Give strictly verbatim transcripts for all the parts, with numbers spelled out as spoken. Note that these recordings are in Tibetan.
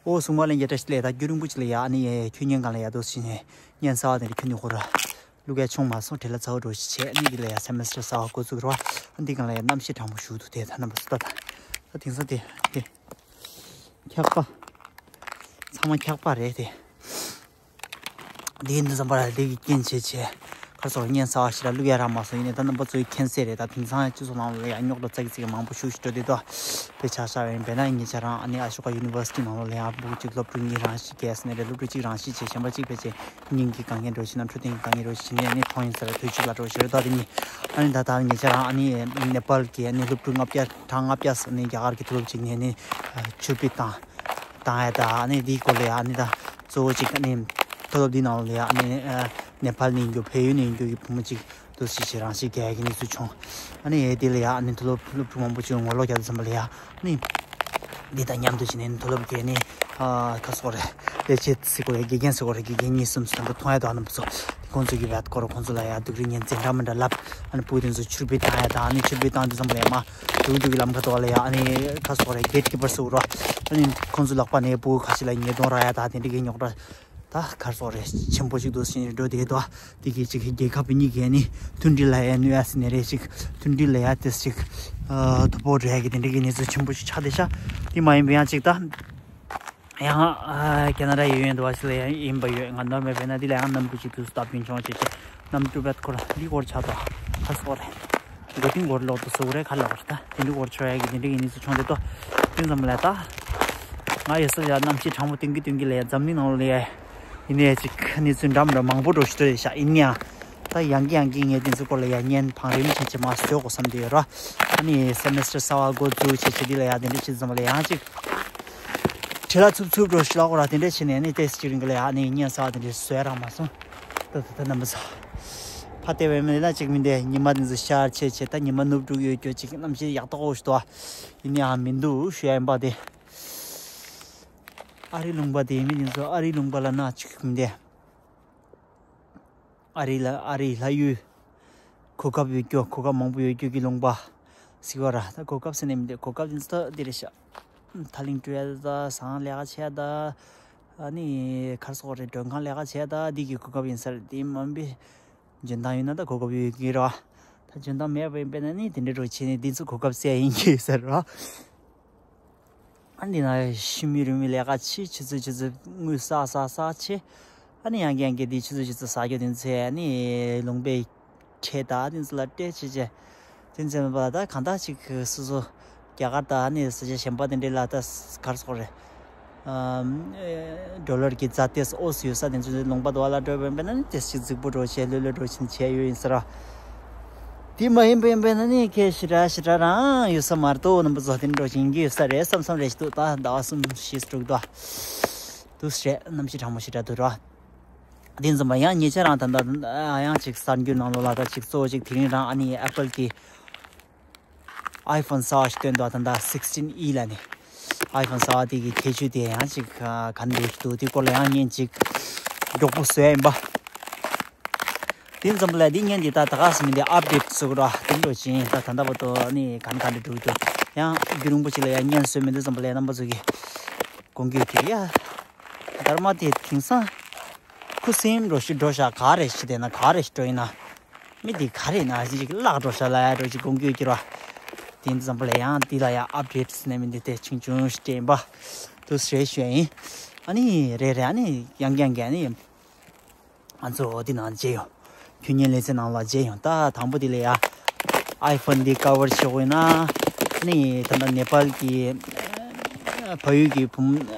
ཨོ་གསུང་བ་ལན་རྒྱ་བཀྲ་ཤིས་ལས། ད་རྒྱུན་རིང་པོ་ཅིག་ལ་ཡ་ཨ་ནི་ཁྱོད་ཉན་གང་ལ་ཡ་དོ་ཕྱིན་ནས་ཉན་ས་བ་དེ་འདྲ་ཁྱོད་ནི་ཧོ་ར་ལུག་ཡ་ཆུང་མ་སོང་བྲེལ་ལ་ཚ་བ་འགྲོ་ཞིག་བྱས། ཨ་ནི་དེ་ལ་ཡ་སེ་མེ་སི་ཊར་གསར་བ་འགོ་བཙུགས་ར་བ། ཨ་འདི་གང་ལ་ཡ་གནམ་གཤིས་གྲང་མོ་ཞུ་འདུག་དེ་ད་རྣམ་པ་སུ་ད་ད་ད་དེང་སང་དེ་དེ་འཁྱག་པ་ཚང་མ་འཁྱག་པ་རེད་དེ། དེ་འདི་ཙམ་པ་ལ་དེ་གི་རྐྱེན་བྱས་བྱས་ཁར་སོགས་ཉན་ས་བ་ཞིག་ལ་ལུག་ཡ་ར་མ་སོང་། ཡིན་ནའི་ད་རྣམ་པ་ཚོའི་མཁྱེན་གསལ་རེད། ད་དེང་སང་སྤྱི་ཚོགས་ནང་ལ་ཡ་རྙོག་དྲ་ཙག་ཙིག་མང་པོ་ཞུ་ཞིག་འགྲོ་དེ་དོ། དེ་ཆ་བཞག་པ་ཡིན་པས་ན་ངེད་ཅག་རང་ཨ་ནི་ཨ་ཤོ་ཀ་ཡུ་ནི་ཝར་སི་ཊི་ནང་ལོགས་ལ་ཡང་ཕྲུ་གུ་གཅིག་སློབ་ཕྲུག་གཉིས་རང་ཞིག་གས་ནས་རེད། སློབ་ཕྲུག་གཅིག་རང་ཞིག་བྱས། གཞན་པ་གཅིག་ཕལ་ཆེར་སྙིང་གི་དཀའ་ངལ་འགྲོ་ཕྱིན་ན་འཕྲོད་བསྟེན་གྱི་དཀའ་ངལ་འགྲོ་ཕྱིན་ནས་ནི་ཐོང་ཡིན་ས་རེད། དུས་གཅིག་ལ་འགྲོ་ཞེས་རེད། ད་དེ་ནི་ཨ་ནི་ངེད་ཅག་རང་ཨ་ནི་ནེ་པཱལ་གྱི་ཨ་ནི་སློབ་ཕྲུག་ལྔ་བརྒྱ་གྲངས་ལྔ་བརྒྱ་ཙམ་ནི་རྒྱ་གར་གྱི་མཐོ་སློབ་ཅིག་ནས་ནི་ཆུ་བེད་བཏང་བཏང་ཡ། ད་ཨ་ནི་འདིའི་སྐོར་ལ་ཡ་ཨ་ནི་ད་གཙོ་བོ་གཅིག་ཨ་ནི་མཐོ་སློབ་འདི་ནང་ལ་ཡ་ཨ་ནི་ནེ་པཱལ་ནས་ཡིན་རྒྱུ་བལ་ཡུལ་ནས་ཡིན་རྒྱུ་གི་བུ་མོ་གཅིག་དུ་སྲིད་ཞེ་རང་ཞིག་རྒྱལ་གྱི་གནས་ཚུལ་བྱུང་། ཨ་ནི་དེ་ལ་ཡ་ཨ་ནི་མཐོ་སློབ་སློབ་ཕྲུག་མང་པོ་ཅིག་ངོ་ལོག་རྒྱག་དུས་ཙམ་པ་ལ་ཡ་ཨ་ནི་འདི་དང་མཉམ་དུ་བྱས་ནས་མཐོ་སློབ་དགེ་ནི་ཁ་སོག་རེད། ལས་བྱེད་ཟེར་དགོས་རེད། དགེ་རྒན་ཟེར་དགོས་རེད། དགེ་རྒན་གཉིས་གསུམ་ཙམ་དུ་མཐོང་ཡ་དང་རྣམ་པ་ཚོ་དེ་ཁོང་ཚོ་གི་བད་སྐོར་ཁོང་ཚོ་ལ་ཡ་སྡུག་རུས་ཉེན་འཛིན་འདྲ་མི་འདྲ་ལབ། ཨ་ནི་སྤུ་གུ་དེ་ཚོ་ཆུར་བུད་བཏང་ཡ་དང་། ཨ་ནི་ཆུར་བུད་བཏང་དུས་ཙམ་པ་ལ་ཡ་མ་འགྲུལ་འགྲུལ་གྱི་ལམ་ཁ་དོག་ལ་ཡ་ཨ་ནི་ཁ་སོག་རེད། གེ་ཊི་ཀི་པར་ཟེར་དགོས་རེད། ཨ་ནི་ཁོང་ཚོ་ལག་པ་ནས་སྤུ་གུ་ཁ་ཤས་ལ་ཉེས་རྡུང་རག་ཡ་དང་དེ་འདྲ་གི་རྙོག་དྲ། ད་གར་སོག་རེད། ཆེན་པོ་ཞིག་འདུག་ཟིན་འགྲོ་དེ་དོ། དེ་གི་ཅིག་རྒྱལ་ཁབ་གཉིས་ཀྱི་ནི་མཐུན་སྒྲིལ་ལ་ཡ་གནོད་ཡ་ཟིན་ནས་རེད། ཅིག་མཐུན་སྒྲིལ་ལ་ཡ་དེ་ཅིག་དོ་ཕོག་འགྲོ་ཡ་གི་དེ་འདྲ་གི་གནས་ཚུལ་ཆེན་པོ་ཞིག་ཆགས་བསྡད་ཤག་དེ་མ་ཡིན་པ་ཡང་ཅིག་ད་ཡང་ཁེ་ན་ཌ་ཡི་ཡོད་འདུག་བ་ཞིག་ལ་ཡང་ཡིན་པ་ཡོད། ང་ནོར་མེད་པས་ན་འདི་ལ་ཡང་རྣམ་པ་ཅིག་དུས་སུ་སྟབས་རྒྱུན་བྱུང་བྱས་བྱས་རྣམ་སྤྲུལ་པའི་སྐོར་འདི་སྐོར་ཆགས་དོ། གར་སོག་རེད། མགོ་རྟིང་སྐོར་ལོག་ཏུ་སོ་རེ་ཁ་ལ་བར་ད་དེ་འདྲ་སྐོར་ཆོ་ཡ་གི་དེ་འདྲ་གི་གནས་ཚུལ་བྱུང་དེ་ཏོ། དེ་ཙམ་ལ་ད་ང་ཡོད་ས་ཡ་གནམ་གཤིས་གྲང་མོ་སྟོན་གི་སྟོན་གི་ལ་ཡ་འཛམ་གླིང་ནང་ལ་ཡ་ཡིན་ནའི་ཅིག་གནས་ཚུལ་འདྲ་མི་འདྲ་མང་པོ་འགྲོ་ཞིག་འགྲོ་ཡོད་ཤག་ཡིན་ནའང་ད་ཡང་གི་ཡང་གི་ངས་དེ་ཚོ་སྐོར་ལ་ཡ་བརྙན་བང་རིམ་ཆེན་ཆེ་མ་བཟོས་དགོས་བསམ་དེ་ཡོད་ར། ཨ་ནི་སེ་མེ་སི་ཊར་གསར་བ་འགོ་འཛུགས་བྱེད་བྱེད་དེ་ལ་ཡ་དེ་འདྲ་བྱེད་ཙམ་ལ་ཡང་ཅིག་བྲེལ་བ་འཚུབ་འཚུབ་འགྲོ་ཞིག་ལ་སྐོར་ར་དེ་འདྲ་བྱེད་ནས་ཨ་ནི་ཏོག་ཙམ་ཅིག་རིང་གི་ལ་ཡ་ཨ་ནི་བརྙན་གསར་བ་དེ་འདྲ་བཟོས་རག་མ་སོང་། ད་ད་ད་རྣམ་པ་ཚོ། ཕ་ལྟས་པས་མིན་ན་ཅིག་མིན་ཏེ་ཉི་མ་འདི་ཚོ་ཤར་ཆེ་ཆེ་ད་ཉི་མ་ནུབ་འགྲོ་གི་ཡོད་རྒྱུ་ཅིག་གནམ་གཤིས་ཡག་ཏོག་ཞིག་འདུག་ཨ། ཡིན་ནའང་མི་འདུག་ཞུ་ཡ་ཡིན་པ་དེ། ཨ་རི་ལུང་པ་དེ་མི་འདི་ཚོ་ཨ་རི་ལུང་པ་ལ་ན་ཅིག་མིན་ཏེ། ཨ་རི་ལ་ཨ་རི་ལྷ་ཡུལ། གོ་སྐབས་ཡོད་རྒྱུ་གོ་སྐབས་མང་པོ་ཡོད་རྒྱུ་གི་ལུང་པ། ཟེར་བ་ར་ད་གོ་སྐབས་ཟེར་ནས་མིན་ཏེ་གོ་སྐབས་འདི་ཚོ་ད་འདི་རེད་ཤག་ཐ་ལིང་སྤྲོད་ཡ་ད་ཟངས་ལས་ཀ་བྱས་ད། ཨ་ནི་གར་སོག་རེད་མགྲོན་ཁང་ལས་ཀ་བྱས་ད་འདི་གི་གོ་སྐབས་ཡིན་ས་རེད། དེ་མིན་པའི་འཇོན་ཐང་ཡོད་ན་ད་གོ་སྐབས་ཡོད་ཀྱི་རེད་བ། ད་འཇོན་ཐང་མེད་པ་ཡིན་པས་ན་ནི་དེ་འདྲ་འགྲོ་བྱས་ནས་འདི་ཚོ་གོ་སྐབས་བཙལ་ཡིན་གྱི་ས་རེད་བ། ཨ་འདི་ན་ཤི་མི་རུ་མི་ལས་ཀ་ཆེ་ཆུ་ཚོད་ཆུ་ཚོད་དངུལ་བསགས་བསགས་བསགས་ཆེ། ཨ་ནི་ཡང་ཀྱང་ཀྱང་འདི་ཆུ་ཚོད་ཆུ་ཚོད་ཟ་རྒྱུ་དེ་ཚོས་ཨ་ནི་ལུང་པའི་ཁྲལ་དང་དེ་ཚོ་ལ་སྤྲད་བྱས་བྱས། དེ་ཚོས་མེད་པ་ལ་ད་གང་ལྟར་ཅིག་སོ་སོ་རྒྱ་གར་དང་ཨ་ནི་ས་ཆ་གཞན་པ་དེ་འདྲ་ལ་ད་གར་སོག་རེད། ཨམ། ཌོ་ལར་གྱི་རྩ་ཏེས་ཨོ་སི་ཡོད་ས་དེ་ཚོ་ལུང་པ་དུ་བ་ལ་འགྲོ་བས་པས་ན་ནི་ཏེས་ཅིག་རྫིག་པོ་འགྲོ་བྱས་ལྷོད་ལྷོད་འགྲོ་ཕྱིན་བྱས་ཡོད་ཡིན་ས་ར། དེ་མ་ཡིན་པས་པས་ན་ནི་ཁྱེད་ཞེ་དྲག་ཞེ་དྲག་རང་ཡོད་ས་མ་གཏོགས་རྣམ་པ་ཚོ་དེ་འགྲོ་བཞིན་གྱི་ཡོད་ས་རེད་བསམ་བསམ་རེ་ཞིག་འདུག་ད་ཟླ་བ་གསུམ་བཞི་དྲུག་འདུག་འདུག་ཟེར་རྣམ་ཤེས་གྲང་མོ་ཞེ་དྲག་འདུག་ར། དེ་འཛོམས་པ་ཡང་ཉེ་ཆར་རང་ད་ལྟ་ཡང་ཅིག་གསར་འགྱུར་ནང་ལོགས་ལ་ད་ཅིག་གཙོ་བོ་ཅིག་དེ་རིང་རང་ཨ་ནི་ཨེ་པལ་གྱི་ཨའི་ཕོན་གསར་བ་ཞིག་བཏོན་འདུག་ད་ལྟ་སིག་སི་ཊིན་ཨི་ལ་ནི། ཨའི་ཕོན་གསར་བ་དེ་གི་ཁྱད་ཆོས་དེ་ཡང་ཅིག་ག་འདྲ་ཞིག་འདུག་དེ་སྐོར་ལ་ཡང་བརྙན་ཅིག་མགྱོགས་པོ་བཟོས་ཡིན་པ། དེ་འཛོམས་པ་ལ་དེ་བརྙན་དེ་ད་ད་ག་སེ་མིན་དེ་ཨབ་ཌེཊ་བཟོ་དགོས་ར་དེ་འགྲོ་ཅིང་ད་ད་ལྟ་བར་དུ་ནི་ག་འདྲ་ག་འདྲ་འགྲོ་གི་འདུག་ཡང་རྒྱུན་རིང་པོ་ཅིག་ལ་ཡང་བརྙན་བཟོས་མི་འདུག་བསམ་པ་ལ་རྣམ་པ་ཚོ་གི་དགོངས་འགལ་གྱི་ཡ། སྡར་མ་དེ་དེང་སང་ཁུ་སིམ་འགྲོ་ཞིག་འགྲོ་ཤག་ག་རེ་ཞིག་དེ་ན་ག་རེ་ཞིག་འགྲོ་ཡིན་ན། མི་དེ་ག་རེ་ན་ཞིག་བརླག་འགྲོ་ཤག་ལ་ཡ་འགྲོ་ཞིག་དགོངས་འགལ་གྱི་ར། དེ་འཛོམས་པ་ལ་ཡང་དེ་ལ་ཡང་ཨབ་ཌེཊ་ནས་མི་འདི་དེ་ཆུང་ཆུང་ཞིག་སྤྲད་ཡིན་པ། དུ་ཞེས་ཞུས་ཡིན། ཨ་ནི་རེ་རེ་ཨ་ནི་ཡང་ཡང་གི་ཨ་ནི། ང་ཚོ་འདི་ནང་མཇལ་ཡོང་། ཁྱོད་ཉིད་ལེ་ཚན་ནང་ལ་མཇལ་ཡོང་། ད་དང་པོ་དེ་ལ་ཡ། ཨའི་ཕོན་འདི་ཀ་བར་བྱེད་དགོས་ན། ནི་ད་ལྟ་ནེ་པཱལ་གྱི་བལ་ཡུལ་གྱི་བུམ་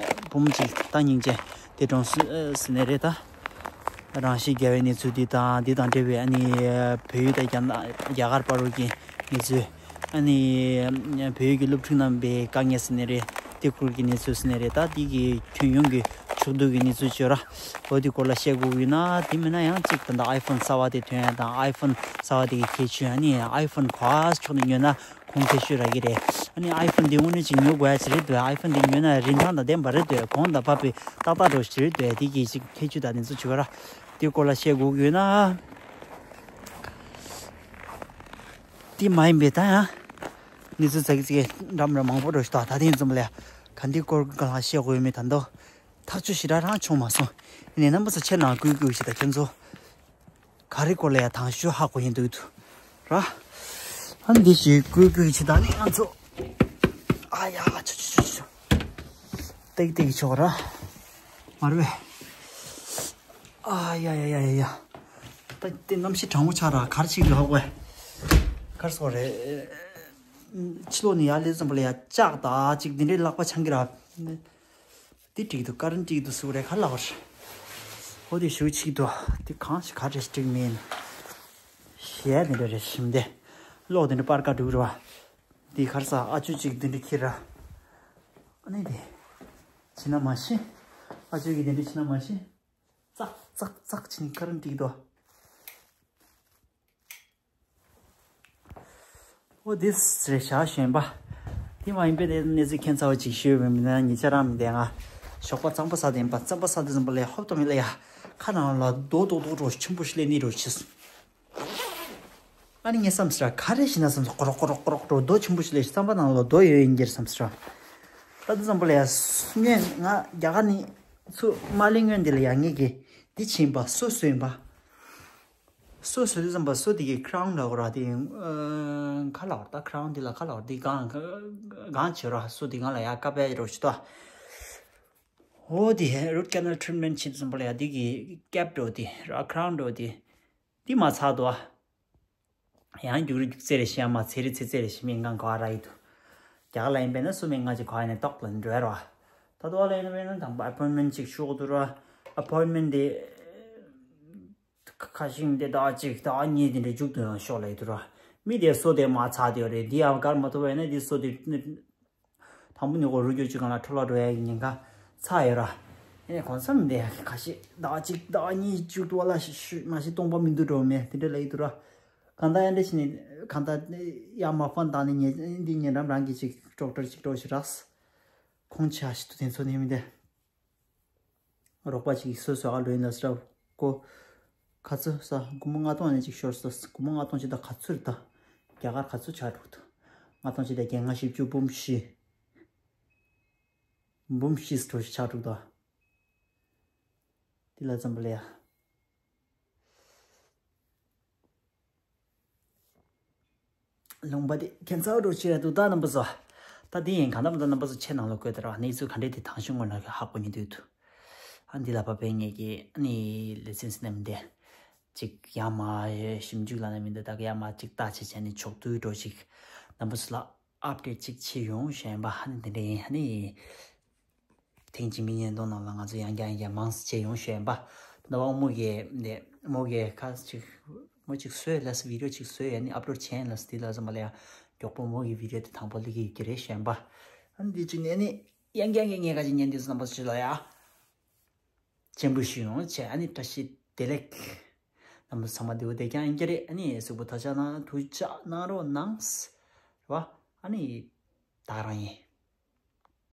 བུམ་གཅིག་ད་སྙིང་རྗེ་དེ་གྲོངས་སོང་ཟེར་ནས་རེད་ད། རང་ཤི་རྒྱལ་བའི་གནས་ཚུལ་འདི་དང་འདི་དང་འབྲེལ་བའི་ཨ་ནི་བལ་ཡུལ་དང་རྒྱ་ནག་རྒྱ་གར་བར་གྱི་གནས་ཚུལ། ཨ་ནི་བལ་ཡུལ་གྱི་སློབ་ཕྲུག་རྣམ་པའི་དཀའ་ངལ་ཟེར་ནས་རེད། དེ་སྐོར་གྱི་གནས་ཚུལ་ཟེར་ནས་རེད། ད་འདི་གི་ཁྱོན་ཡོངས་ཀྱི་ཕྱོགས་བསྡུས་ཀྱི་གནས་ཚུལ་བཅོས་ར། འོ་དེ་སྐོར་ལ་བཤད་དགོས་ཀྱི་ཡོད་ན་དེ་མིན་ན་ཡང་གཅིག་ད་ལྟ་ཨའི་ཕོན་གསར་བ་དེ་ཐོན་ཡ་དང་ཨའི་ཕོན་གསར་བ་དེ་གི་ཁྱད་ཆོས་ཨ་ནི་ཨའི་ཕོན་ག་ཕྱོགས་ནས་ཉོས་ན་ཁོང་ཁྱད་ཆོས་རག་གི་རེད། ཨ་ནི་ཨའི་ཕོན་དེ་དངོས་གནས་ཅིག་ཉོ་དགོས་ཡ་ཅིག་རེད་འདུག་ཨའི་ཕོན་དེ་ཉོས་ན་རིན་ཐང་དང་ལྡན་པ་རེད་འདུག་གོང་དང་འཕགས་པའི་ཏག་ཏག་འགྲོ་ཞིག་རེད་འདུག་དེ་གི་ཅིག་ཁྱད་ཆོས་དང་དེ་ཚོ་བཅོས་ར། དེ་སྐོར་ལ་བཤད་དགོས་ཀྱི་ཡོད་ན། དེ་མ་ཡིན་པའི་ད་ཡང་། གནས་ཚུལ་ཙག་གི་ཙིག་གི་འདྲ་མི་འདྲ་མང་པོ་འགྲོ་ཞིག་ད་ད་ཐེངས་འཛོམས་ལ། ག་འདི་སྐོར་ག་ལ་བཤད་དགོས་མེད་ད་དོ། ཐག་ཆོད་ཞེ་དྲག་རང་བྱུང་མ་སོང་། ཡིན་ནའི་རྣམ་པ་ཚོ་ཁྱེད་རང་གུས་གུས་ཞིག་དང་ཁྱོད་ཚོ། ག་རེ་སྐོར་ལ་ཡ་དང་ཞུ་ཧ་གོ་ཡིན་འདུག་ཏུ། ར། ཨ་འདི་ཞིག་གུས་གུས་ཞིག་དང་ནི་ང་ཚོ། ཨ་ཡ་ཆུ་ཆུ་ཆུ་ཆུ། ཏེག་ཏེག་ཆོག་ར། མ་རེད་པས། ཨ་ཡ་ཡ་ཡ་ཡ་ཡ། ད་དེ་གནམ་གཤིས་གྲང་མོ་ཆགས་ར་གར་ཆིག་ལ་ཧོག་པས། གར་སོ་རེད། ཕྱི་ལོགས་ནས་ཡར་སླེབས་ཙམ་པ་ལ་ཡ་ལྕགས་དང་ཅིག་འདི་འདྲའི་ལག་པ་འཆང་གི་ར། འདི་འགྲིག་འདུག་ཀ་རན་འགྲིག་འདུག་སུ་རེད་ཁ་ལག་པར། ཧོ་དེ་ཞུ་ཆིག་འདུག་དེ་གང་ཞིག་ག་རེ་འགྲིག་མིན། གཞས་འདི་འདྲ་རེ་ཞིམ་དེ། གློག་འདི་འདྲ་པར་ཀ་འགྲུག་ར། འདི་ཁར་ས་ཨ་ཅུ་ཅིག་འདི་འདྲ་ཁྱེར་ར། ཨ་ནི་དེ། བྱིན་ན་མ་ཤེས། ཨ་ཅུ་གིས་འདི་འདྲ་བྱིན་ན་མ་ཤེས། ཙག་ཙག་ཙག་བྱིན་ཁར་འགྲིག་དོ། ཨོ་དེ་རེད་ཤག་གཞན་པ། དེ་མ་ཡིན་པའི་གནས་ཚུལ་ཁྱད་མཚར་བ་ཅིག་ཤོད་པའི་མི་སྣ་ཉེ་ཆར་རང་མི་བསྡད་ང་། ཞོགས་པ་རྩམ་པ་ཟ་དེ་ཡིན་པ་རྩམ་པ་ཟ་དེ་ཙམ་པ་ལས་ཧོབ་ཏོ་མི་ལ་ཡ། ཁ་ནང་ལ་རྡོ་རྡོག་རྡོག་འགྲོ་ཆེན་པོ་ཞིག་སླེབས་ནི་རོ་ཆེ། ཨ་ནི་ངས་བསམ་ཟེར་ག་རེ་ཞིག་ན་བསམ་ཟེར་ཀོ་རོག་ཀོ་རོག་ཀོ་རོག་འགྲོ་རྡོ་ཆེན་པོ་ཞིག་སླེབས་རྩམ་པ་ནང་ལ་རྡོ་ཡོད་ཡིན་གྱི་རེད་བསམ་ཟེར། ད་དེ་ཙམ་པ་ལ་ཡ། སྔོན་ང་རྒྱ་གར་ནས་ཚུར་མ་སླེབས་སྔོན་འདི་ལ་ཡ་ངེད་ཀྱིས་འདི་བྱིན་པ་སོ་སོ་ཡིན་པ། སོ་སོ་དེ་ཙམ་པ་སོ་དེ་གི་ཁྲའུན་ལ་འོ་ར་དེ། ཁ་ལ་འོ་ད་ཁྲའུན་དེ་ལ་ཁ་ལ་འོ་དེ་གང་གང་བྱེད་ར་སོ་དེ་གང་ལ་ཡ་ཀ་པའི་རོ་ཞིག་ཏོ། འོ་དེ་རུ་ཊི་ཀེ་ནལ་ཊི་རིཊ་མེན་ཊི་བྱེད་ཙམ་པ་ལ་ཡ་དེ་གི་ཀེབ་འགྲོ་དེ་ར་ཁྲའུན་འགྲོ་དེ། དེ་མ་ཚར་དོ། ཡང་རྒྱུགས་རི་རྒྱུགས་ཚེ་རེ་ཤི་ཡ་མ་ཚེ་རེ་ཚེ་ཚེ་རེ་ཤི་མི་ང་ག་ར་ཡི་དུ། རྒྱ་གར་ལ་ཡིན་པས་ན་སུ་མི་ང་ཅིག་ག་ཡིན་ནས་ཏོག་ལ་འགྲོ་ཡ་ར། ད་དུ་བ་ལ་ཡིན་པས་ན་དང་པོ་ཨ་པོའིན་མེན་ཊི་ཅིག་ཤོག་དུ་ར། ཨ་པོའིན་མེན་ཊི་དེ། ཁ་ཤིང་དེ་ད་ཅིག་ད་གཉིས་དེ་འདྲ་རྒྱུགས་དུ་ཡང་ཤོག་ལ་ཡི་དུ་ར། མི་དེ་སོ་དེ་མ་ཚར་དེ་ཡོད་རེད་འདི་ཡང་གར་མ་ཐུབ་པ་ཡིན་ན་འདི་སོ་དེ། དང་པོ་ནས་འོ་རུ་རྒྱུ་ཅིག་གང་ལ་འཕྲོ་བརླག་འགྲོ་ཡ་གི་ཉེན་ཁ་ཚ་ཡོད་ར། ཨེ་གོང་ས་མི་འདི་ཁ་ཤས་ཟླ་བ་གཅིག་ཟླ་བ་གཉིས་བཅུ་དུ་བ་ལ་ཤི་ཤུ་མ་ཤི་སྟོང་པ་མི་འདུག་འགྲོ་མེད་དེ་འདྲ་ལ་ཡི་དུ་ར། གང་ལྟར་ཡ་འདྲ་ཞིག་ནས་གང་ལྟར་ཡ་མ་ཕན་བཏང་ནས་ཉེ་འདི་ཉེ་འགྲམ་རང་གི་ཅིག་ཌོག་ཊར་ཅིག་འགྲོ་ཞིག་རགས། ཁོང་ཆ་ཞིག་ཏུ་དེ་ཚོ་ནས་མི་འདི། རོགས་པ་ཅིག་སོ་སོ་ཨ་ལོས་ན་སྲབ་ཀོ། ག་ཚོད་ས་སྒོར་མོ་ལྔ་སྟོང་ནས་ཅིག་ཤོར་ས་སྒོར་མོ་ལྔ་སྟོང་ཅིག་ད་ག་ཚོད་རེད་ད། རྒྱ་གར་ག་ཚོད་ཆགས་འགྲོ་ད། ལྔ་སྟོང་ཅིག་ད་བརྒྱད་ལྔ་བཞི་བཅུ་འབུམ་བཞི། འབུམ་བཞི་འགྲོ་ཞིག་ཆགས་འགྲོ་ད། དེ་ལ་ཙམ་པ་ལ་ཡ། ལུང་པ་དེ་ཁྱད་མཚར་འགྲོ་ཆེ་ར་འདུག་ད་རྣམ་པ་ཚོ། ད་དེ་ཡིན་གང་ལྟར་མ་ད་རྣམ་པ་ཚོ་ཁྱེད་ནང་ལ་བཀོད་དེ་ར་གནས་ཚུལ་ག་འདྲས་དེ་དང་ཤོང་ངོ་ན་ཧ་གོ་ཉེ་དུས་དུ། ཨ་འདི་ལ་བབ་པའི་ངེད་ཀྱི་ཨ་ནི་ལེ་ཚན་སི་ནམ་དེ། ཅིག་ཡ་མ་ཞིབ་འཇུག་ལ་ནི་མི་འདུག་ད་ག་ཡ་མ་ཅིག་ལྟ་ཆེ་ཆེ་ནི་ཆོག་དུས་འགྲོ་ཞིག་རྣམ་པ་ཚོ་ལ་ཨབ་ཌེཊ་ཅིག་ཆེ་ཡོང་ཞེན་པ་ཨ་ནི་དེ་འདྲས་ཨ་ནི། ཐེངས་གཅིག་མི་ཉན་དོ་ནང་ལ་ང་ཚོ་ཡང་བསྐྱར་ཡང་བསྐྱར་མང་སེ་བྱས་ཡོང་ཤེས་ཡིན་པ། ད་བ་མོ་གིས་འདི་མོ་གིས་ཁ་ཅིག་མོ་ཅིག་བཟོས་ལ་སི་བི་ཌི་ཡོ་ཅིག་བཟོས་ཡ་ནི་ཨབ་ལོཌ་བྱས་ཡིན་ལ་སི་དེ་ལ་ཙམ་པ་ལ་ཡ་མགྱོགས་པོ་མོ་གི་བི་ཌི་ཡོ་དེ་དང་པོ་ལི་གི་ཡོད་ཀྱི་རེད་ཤེས་ཡིན་པ། ཨ་ནི་འདི་ཅིག་ནས་ནི་ཡང་བསྐྱར་ཡང་ངས་ཁ་ཅིག་ཉན་དུས་རྣམ་པ་ཚོ་ལ་ཡ། སྤྱན་འབུལ་ཞུ་ཡོང་བྱས་ཨ་ནི་བཀྲ་ཤིས་བདེ་ལེགས། རྣམ་པ་ཚང་མ་བདེ་པོ་བདེ་རྐྱང་ཡིན་གྱི་རེད་ཨ་ནི་གཟུགས་པོ་ཐ་ཆད་ན་ཐུགས་ཅག་གནང་རོགས་གནང་། རེད་བ། ཨ་ནི། ད་རང་ཡིན།